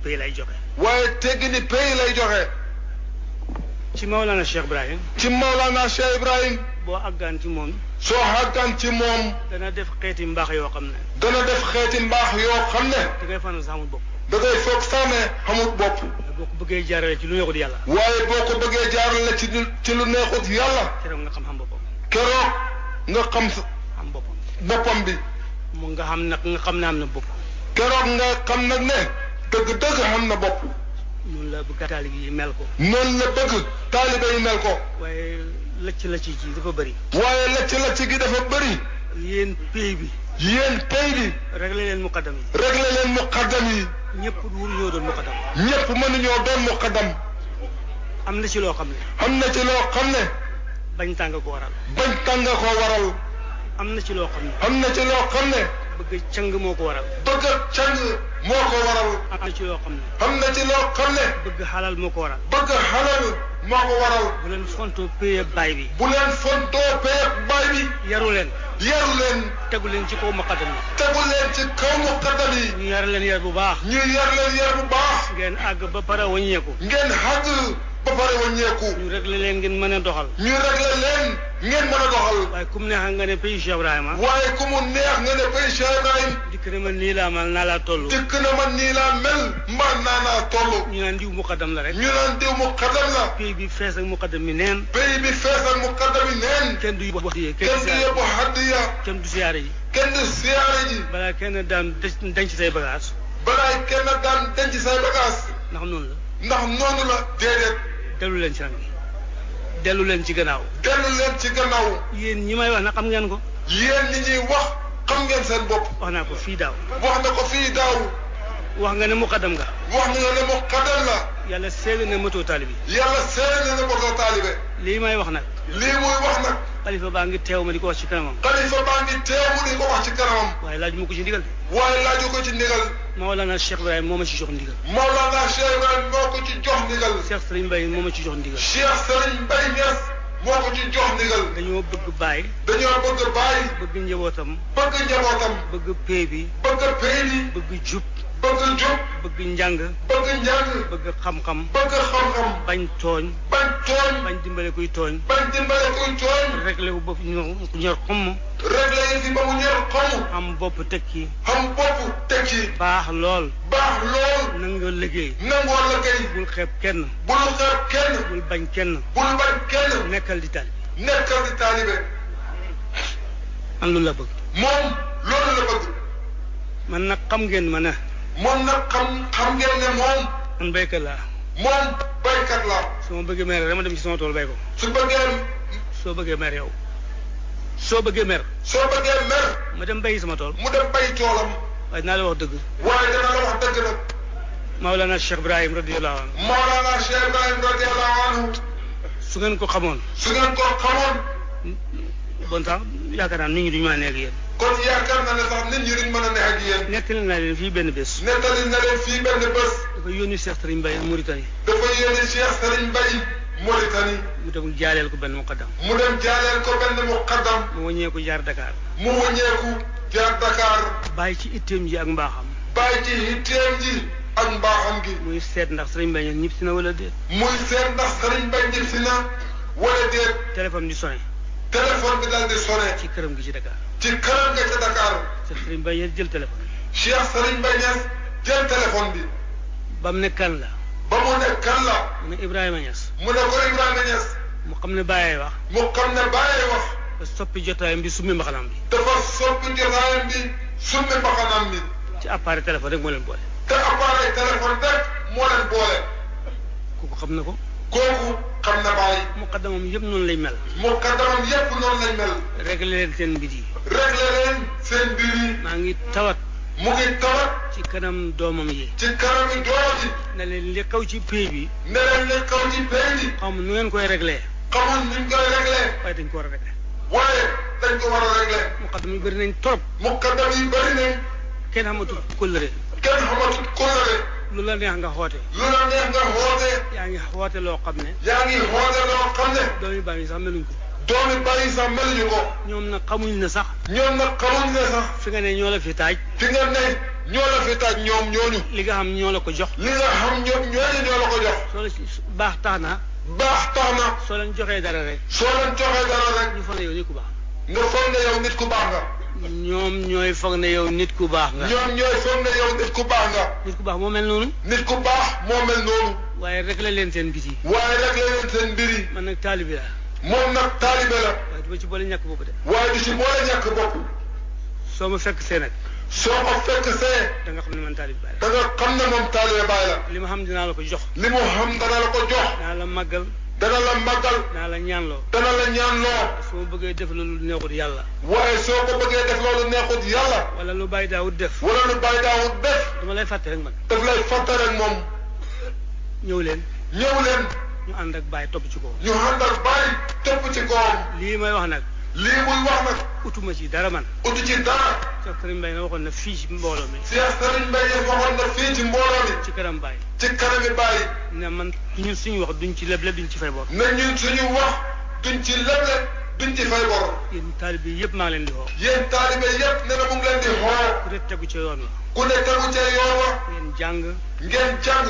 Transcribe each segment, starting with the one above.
pay lay joxe. waaye teggini pay lay joxe. ci Maulana Cheikh Ibrahim. ci Maulana Cheikh Ibrahim. boo àggaan ci moom. soo àggaan ci moom. dana def xeeti mbaax yoo xam ne. dana def xeeti mbaax yoo xam ne. da ngay fanal sax amul bopp. da ngay foog sax ne xamul bopp. boo ko bëggee jaarale ci lu neexut yàlla. waaye boo ko bëggee jaarale ci lu neexut yàlla. keroog nga xam boppam. keroog nga xam am boppam. boppam bi. mu nga xam nag nga xam ne am na bopp. keroog nga xam nag ne dëgg-dëgg xam na bopp. noonu la bëgg taalibe yi mel ko. noonu la bëgg taalibe yi mel ko. waaye lëcc ci dafa bëri. waaye lëcc gi dafa bëri. yéen pay bi. yéen pay bi. réglé leen muqaddam yi. réglé leen muqaddam yi. ñëpp waruñoo doon muqaddam. ñëpp mënuñoo doon muqaddam. am na ci loo xam ne. am na ci loo xam ne. bañ tàng ko waral. bañ tàng ko waral. am na ci loo xam ne. am na ci loo xam ne. bëgg càng moo ko waral. bëgg càng moo ko waral. am na ci loo xam ne. am na ci loo xam ne. bëgg xalal moo ko waral. bëgg xalal moo ko waral. bu leen fontoo paye baay bi. bu leen fontoo paye baay bi. yaru leen. yaru leen. tegu leen ci kaw muqaddam yi. tegu leen ci kaw muqaddam yi. ñu yar leen yar bu baax. ñu yar leen yar bu baax. ngeen àgg ba pare wàññeeku. ngeen àgg ba pare wàññeeku. ñu réglé leen ngeen mën a doxal. ñu réglé leen ngeen mën a doxal. waaye ku mu neex nga ne pays Cheikh Ibrahima. waaye ku mu neex nga ne pays Cheikh Ibrahima. dikk na ma nii laa mal naa laa toll. dikk na ma nii laa mel. mbaa naa toll. ñu naan diw muqaddam la rek. ñu naan diw muqaddam la. pays bi fees ak muqaddam mi neen. pays bi fees ak muqaddam yi neen. kenn du yóbbu hadiya. kenn du yóbbu hadiya. kenn du siyaare ji. kenn du siyaare ji. balaa kenn daan denc say bagage. balaa kenn daan denc say bagage. ndax noonu la. ndax noonu la. déedéet. dellu leen ci nag dellu leen ci gannaaw. dellu leen ci gannaaw. yéen ñi may wax na xam ngeen ko. yéen ñi ñuy wax xam ngeen seen bopp. wax naa ko fii daaw. wax na ko fii daaw. wax nga ne muqaddam nga. wax nga ne muqaddam la. yàlla seede na moto taalibi. yàlla seede na moto taalibe. lii may wax nag. lii muy wax nag. xalifa baa ngi teew ma di ko wax ci kanamam. xalifa baa ngi teew mu di ko wax ci kanamam. waaye laaju ma ko ci ndigal. waaye laaju ko ci ndigal. Maolana Cheikh Ibrahima moo ma ci jox ndigal. Maolana Cheikh Ibrahima moo ko ci jox ndigal. Cheikh Serigne Mbaye moo ma ci jox ndigal. Cheikh Serigne Mbaye Niass moo ko ci jox ndigal. dañoo bëgg baay. dañoo bëgg baay. bëgg njabootam. bëgg njabootam. bëgg pay bi. bëgg pay bi. bëgg jub. bëgg jub. bëgg njàng. bëgg njàng. bëgg xam-xam. bëgg xam-xam. bañ tooñ. bañ tooñ. bañ dimbale kuy tooñ. bañ dimbale kuy tooñ. réglé wu bopp ñor xomm. réglé yi fi ba mu ñor xomm. am bopp tekki. am bopp tekki. baax lool. baax lool. nangoo liggéey. nangoo liggéey. bul xeeb kenn. bul xeeb kenn. bul bañ kenn. bul bañ kenn. nekkal di taalibe. nekkal di taalibe. man loolu la bëgg. moom loolu la bëgg. man nag xam ngeen ma ne. moom nag xam ngeen ne moom. man béykat laa. moom béykat la. su ma bëggee mer dama dem ci sama tool béy ko. soo bëggee mer yow. soo bëggee mer. ma dem béyi sama tool. mu dem béy toolam. waaye dinaa la wax dëgg. waaye dana la wax dëgg nag. Maolana Cheikh Ibrahim radiyallahu anhu. Maolana Cheikh Ibrahim radiyallahu anhu. su ngeen ko xamoon. bon sax yaakaar naa nit ñi duñu mën a nekk yéen. kon yaakaar naa ne sax nit ñi duñ mën a nekk ak yéen. nettali naa leen fii benn bés. nettali na leen fii benn bés. dafa yónni Cheikh Serigne Mbaye Mauritanie. dafa yónni Cheikh Serigne Mbaye Mauritanie. mu dem jaaleel ko benn muqaddam. mu wàññeeku jaar Dakar. bàyyi ci itteem ji ak mbaaxam. muy seet ndax Serigne Mbaye ñëpp si na wala déet. téléphone di sonné. téléphone bi daal di sonné. ci këram gi ci Dakar. Cheikh Serigne Mbaye jël téléphone. Cheikh Serigne Mbaye jël téléphone bi. ba mu ne kan la. mu ne Ibrahima Niass. mu ne ko Ibrahima Niass. mu xam ne Baye wax. dafa soppi jotaayam bi summi mbaxanam bi. ci appareil téléphone rek moo leen boole. kooku xam na ko. Baye. muqaddamam yëpp noonu lay mel. réglé leen seen mbir yi. maa ngi tawat. mu ngi tawat. ci kanam doomam yi. ne leen li kaw ci pay bi. xamu nu ngeen koy réglé. waaye dañ ko war a réglé. muqaddam yi bëri nañ trop. kenn xamatul kóllëre. lu la neex nga xoote. yaa ngi xoote loo xam ne. doomi bàyyi sax meluñ ko. ñoom nag xamuñ ne sax. fi nga fi nga ne ñoo la fi taaj. fi nga ne ñoo la fi taaj ñoom ñooñu. li nga xam ñoo la ko jox. li nga xam ñooñu ñoo la ko jox. soo la baax tax na. baax tax na. soo leen joxee dara rek. soo leen joxee dara rek. ñu foog ne yow nit ku baax. nga foog ne yow nit ku baax nga. ñoom ñooy foog ne yow nit ku baax nga. ñoom ñooy foog ne yow nit ku baax nga. nit ku baax moo mel noonu. nit ku baax moo mel noonu. waaye rek la leen seen biti. waaye rek la leen seen mbir yi. man nag taalibe la. moom nag taalibe la. waaye du ma ci boole ñàkk bopp de. waaye du ci boole ñàkk bopp. soo ma fekk see nag. soo ko fekk see. da nga xam ne man taalibe baay la. da nga xam ne moom taalibe baay la. li ma xam dinaa la ko jox. li mu xam dana la ko jox. dinaa la màggal. dana la màggal. dinaa la ñaanloo. dana la ñaanloo. su ma bëggee def loolu neexut yàlla. waaye soo ko bëggee def loolu neexut yàlla. wala lu bàyyi daawut def. wala lu bàyyi daawut def. dama lay fàtte rek man. daf lay fàtte rek moom. ñëw leen. ñëw leen. ñu ànd ak bàyyi topp ci kaw. ñu ànd ak bàyyi topp ci kawam. lii may wax nag. lii muy wax nag. utuma ci dara man. utu ci dara. Cheikh Serigne Mbaye na waxoon na fii ci mbooloo mi. Cheikh Serigne Mbaye waxoon na fii ci mbooloo mi. ci kanam Baye. ci kanami Baye. ne man ñun suñu wax duñ ci leble duñ ci fay bor. ne ñun suñu wax duñ ci leble duñ ci fay bor. yéen taalibe yëpp maa ngi leen di woo. yéen taalibe yëpp ne na mu ngi leen di woo. ku ne tegu ca yoon wa. ku ne tegu ca yoon wa. ngeen jàng. ngeen jàng.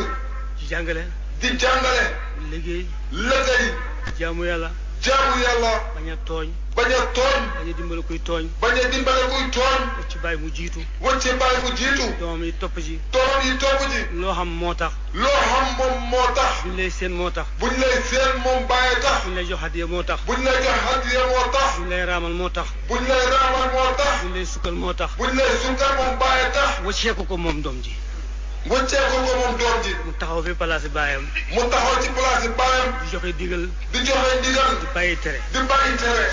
ci jàngale. di jàngale. liggéey. liggéey. jaamu yàlla. jaamu yàlla. bañ a tooñ. bañ a tooñ. bañ a dimbale kuy tooñ. bañ a dimbale kuy tooñ. ci bàyyi mu jiitu. wacce bàyyi mu jiitu. doom yi topp ci. doom yi topp ci. loo xam moo tax. loo xam moom moo tax. buñ lay seen moo tax. buñ lay seen moom bàyyi tax. buñ lay jox hadiya moo tax. buñ lay jox hadiya moo tax. buñ lay raamal moo tax. buñ lay raamal moo tax. buñ lay sukkal moo tax. buñ lay sukkal moom bàyyi tax. wacceeku ko moom doom ji. wacceeku ko moom doom ji. mu taxaw fi place baayam. mu taxaw ci place baayam. di joxe digal. di joxe ndigal. di bàyyi tere. di bàyyi tere.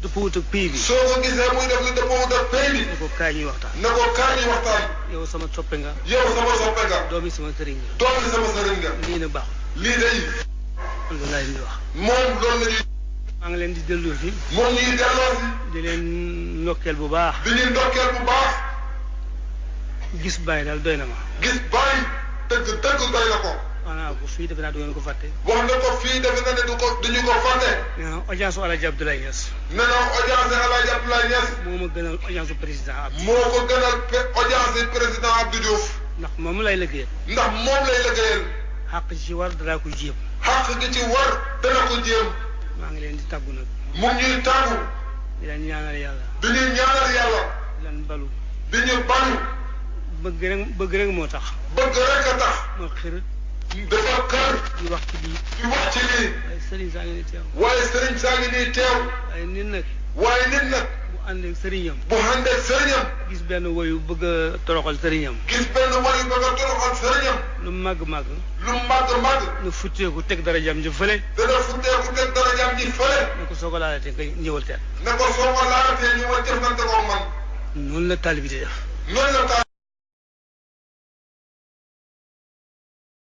dëppwut ak pays bi. soo ko gisee muy def li dëppwut ak pays bi. ne ko kaay ñuy waxtaan. ne ko kaay ñuy waxtaan. yow sama soppe nga. yow sama soppe nga. doomi sama sëriñ nga. doomi sama sëriñ nga. lii na baaxul. lii day. loolu laa leen di wax. moom loolu la ñuy. maa ngi leen di delloo si. moom ñuy delloo si. di leen ndokkeel bu baax. di ñuy ndokkeel bu baax. gis bàyyi daal doy na ma. gis bàyyi dëgg doy na ko. wax naa ko fii defe naa du ngeen ko fàtte. wax na ko fii defe na ne duñu ko fàtte. nee na audience su El Hadj Abdoulaye Niass. nee na audience El Hadj Abdoulaye Niass. moo ma gënal audience su président Abdou. moo ko gënal audience président Abdou Diouf. ndax moom lay liggéeyal. ndax moom lay liggéeyal. xàq ci war danaa ko jéem. xàq gi ci war dana ko jéem. maa ngi leen di tàggu nag. mu ngi ñuy tàggu. di leen ñaanal yàlla. di ñuy ñaanal yàlla. di leen balu. di ñu balu. bëgg rek moo tax. bëgg rek a tax. moo xir. dafa kër. di wax ci lii. di wax ci lii. waaye sëriñ saa ngi nii teew. waaye sëriñ saa ngi nii teew. waaye nit nag. waaye nit nag. bu àndee sëriñam. bu àndee sëriñam. gis benn woyu bëgg a toroxal sëriñam. gis benn woyu bëgg a toroxal sëriñam. lu màgg. lu màgg. nu futteeku teg dara jam ji fële. dana futteeku teg dara jam ji fële. ne ko soo ko laalatee nga ñëwal teel. ne ko soo ko laalatee ñëwal jëflante ko man. noonu la taalibe di def. noonu la